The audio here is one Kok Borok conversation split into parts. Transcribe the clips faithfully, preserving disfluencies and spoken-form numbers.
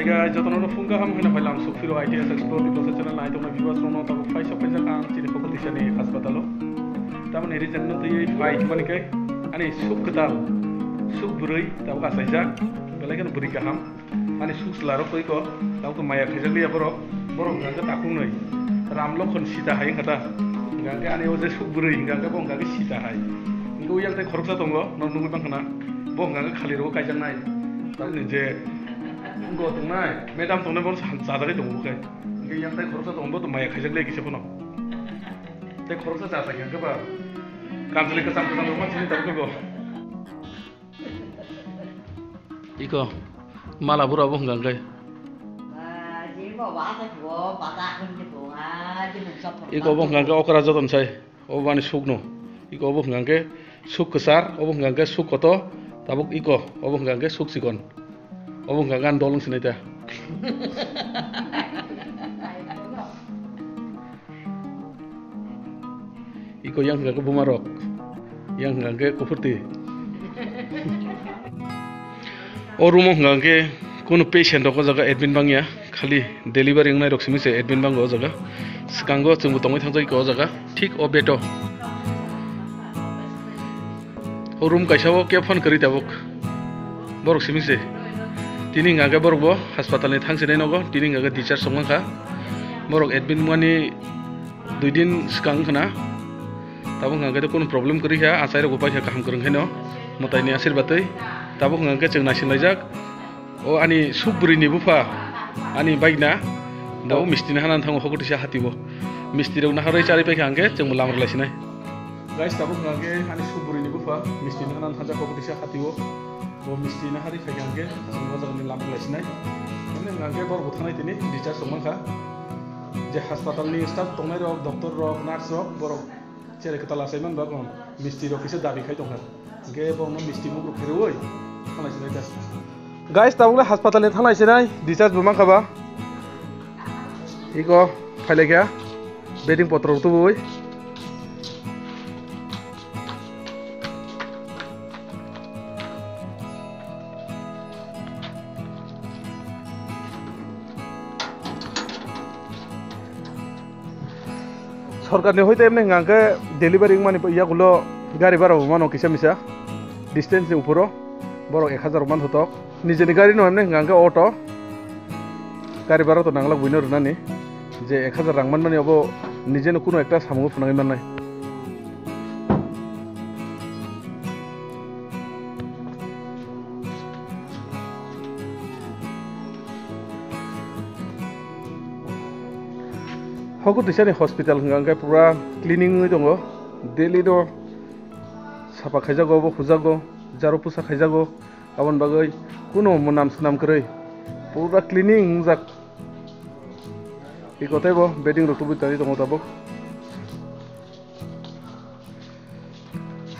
Guys, jotono phung kaham hino phailam suk phiro I T S Explore Tiprasa channel nai tongna viewers rokno tabuk phai sok phaijak ang chini Kokotisa ni hospital o. Tamoni reason no twi phai himani khe ani suk kwtal, suk bwrwi tabuk achaijak, belai kheno bwrwi kaham. Ani suk chwla rok twi ko, tabuk to maya khaijak liya borok, borok hwnkha khe takhuk nwi. Ram Lokhon Sita hai wngkha ta. Hwnkha khe ani o je suk bwrwi hwnkha khe bo hwnkha khe Sita hai. Hwnkhe o yang tei khoroksa tongo, nok nugwi mankha na. Bo hwnkha khe khali rogo kaijaknai. Tamoni je Wngkha tongnai, madam tongnai bono sa-, chajagwi tongo bo khe. Hwnkhe yang tai khoroksa tongo, bo to maya khaijak le kisa phano. Tei khoroksa cha sakha khe ba. Kamchwlwi kwcham kwcham rok ma sini tabuk khe bo. Iko, mala bura bo hwnkha khe. Iko bo hwnkha khe okra joton sai. Obo ani sukno. Iko obo hwnkha khe suk kwchar, obo hwnkha khe suk kotor, tabuk iko, obo hwnkha khe suk chikon. Obo hwnkha khe ani dol wng sinai ta. Iko yang hwnkha khe buma rok, yang hwnkha khe kuphurti. O room o hwnkha khe kunu patient rok o jaga admit bangya, khali delivery wngnai rok simi se admit bango o jaga. Swkango chwngbo tongwi thangjak iko o jaga, thik o bed o. O room kaisa o khe phone kwrwi tabuk. Borok simi se. Tini hwnkha khe borok bo hospital ni thang sinai nogo, tini hwnkha khe discharge wngkha. Borok admit wngmani dui din swkang wngkha na. Tabuk hwnkha khe kunu problem kwrwi kha, achai rok bo paikha kaham kwrwng khaino mwtai ni asirbatwi. Tabuk hwnkha khe chwng naising laijak. O ani suk bwrwi ni bupha, ani bike na, bo misti na hana thango hokotisa hati bo. Misti rok naharwi charwi paikha hwnkhe chwng bo lam rwlai sinai. Guys, tabuk hwnkha khe ani suk bwrwi ni bupha, misti na hana thangjak hokotisa hati bo. Bo misti naharwi phaikha hwnkhe chwng o jaga ni lam rwlai sinai. Hwnwi hwnkha khe borok bo thangnai tini discharge tongmankha. Je hospital ni staff tongnai rok, doctor rok, nurse rok, borok Chere kwtal achai man bagwi misti rok kisa dabi khai tongkha. Hwnkhe bono misti muk rok kherwi thanglai sinai da. Guys, tabuk le hospital ni thanglai sinai, discharge bo mankha ba. Iko phailai kha, bedding potro rok tubui. Sorkar ni hoite emni hwnkha khe delivery wngmani yagulo gari bhara bo mano kisa misa distance ni uphuro borok ek hazar rok manthotok. Nijeni gari no emni hwnkha khe auto gari bhara to nanglak buino rwnani je ek hazar rang manmani obo nijeno kuno ekta samungo phunangwi mannai. Hokutwisa ni hospital hwnkha hwnkhe pura cleaning wngwi tongo, daily no sapa khaijago, obo hujago, jaro pusa khaijago, aboni bagwi kuno mwnam swnam kwrwi pura cleaning wngjak. Iko teibo bedding rok tubui tani tongo tabuk.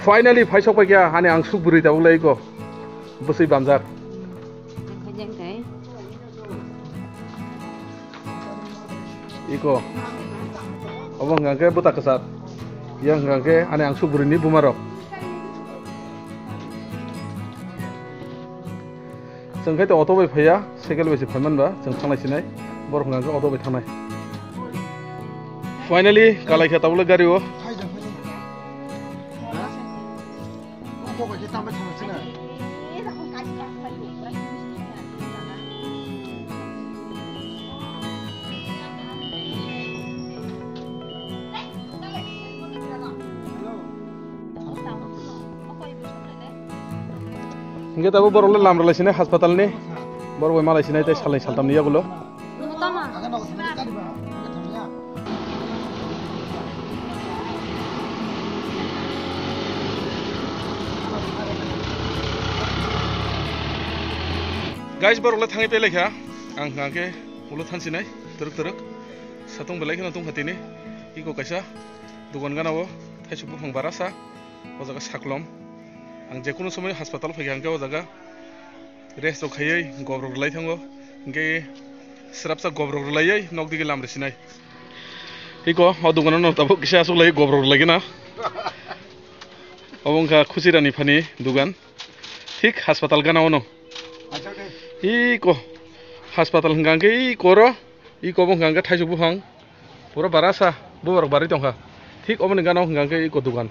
Finally, phaisok paikha, ani ang suk bwrwi tabuk lai iko. Bwswi banjak. Iko. Obo hwnkha khe bwta kwchar. Yang hwnkha khe ani ang suk bwrwini buma rok. Chwng khe to auto bai phaiya, cycle bai se phaiman ba, chwng thanglai sinai, borok hwnkha khe auto bai thangnai. Finally, kalai kha tabuk le gari o. Hingke tabuk borok le lam rwlai sinai hospital ni. Borok bai malai sinai tei salnwi saltam ni yagulo. Guys, borok le thangwi pelaikha. Ang hwnkha khe ulo thansinai twrwk twrwk. Satung belai kheno tongkha tini. Iko kaisa dogan gana o thaisuk buphang barasa. O jaga saklom. Ang jekunu somoi hospital phaikha hwnkhe o jaga rest rok khaiwi gob rok rwlai thango. Hwnkhe srapsa gob rok rwlaiwi nok digi lam rwsinai. Iko o dogano no tabuk kisa aswk lai gob rok rwlai gana. Obo wngkha Khusirani phani dogan. Thik hospital gana ono. Iko. Haspatal hwnkha khe iko ro, iko bo hwnkha khe thaisuk buphang. Pura barasa bubarok barwi tongkha. Thik oboni gana o hwnkha khe iko dugan.